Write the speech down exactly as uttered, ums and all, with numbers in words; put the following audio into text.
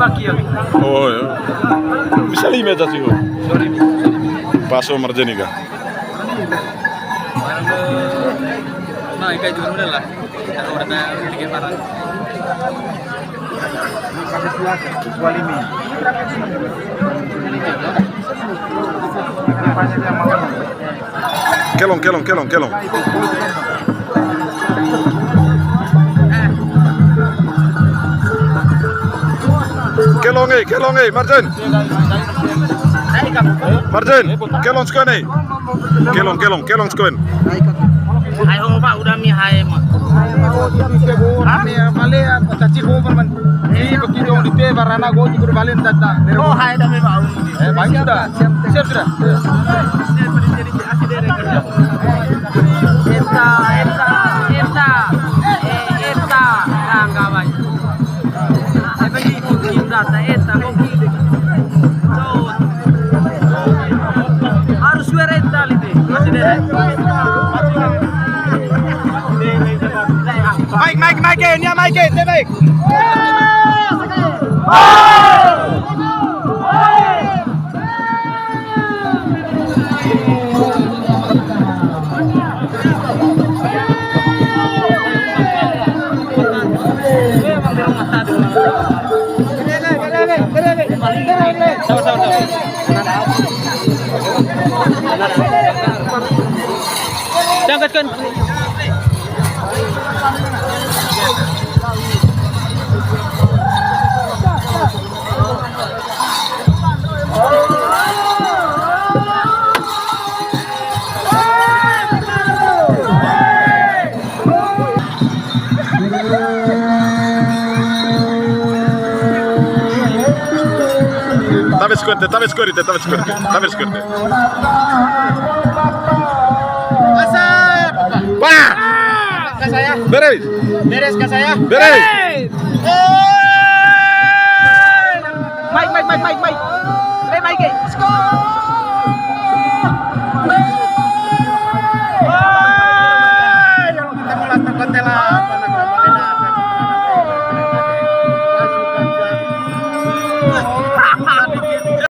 Oh, iya. Bisa lima aja sih, oh. Paso marjani kah? Nah, kayak juga udah lah. Kita udah tiga barang. Kelong, kelong, kelong, kelong. Kelong, eh, kelong, eh, Marjen. Marjen, kelong sikoen, eh. Kelong, kelong, kelong sikoen. Hai, ho, Pak, udah mi hai, Mak. Hah? Bale, apa, caci, ho, Pak, man. Ih, begitu, di te, barana, go, juga balen, tata. Oh, hai, udah mi, Pak. Eh, baik sudah. Siap sudah. Eta, eta, eta. Eh, eta. Nah, enggak baik. Eta gitu, kita, eta, kok gitu. Tuh. Harus suara eta, lite. Masih deh. Mike, Mike, Mike, ini Mike, ini Mike. Tangkaskan. Tabe skorte, tabe skorte, tabe skorte, tabe skorte. Asap. Wah. Kah saya? Beres. Beres kah saya? Beres. Beres. Mike, Mike, Mike, Mike, Mike. Eh, Mike, eh.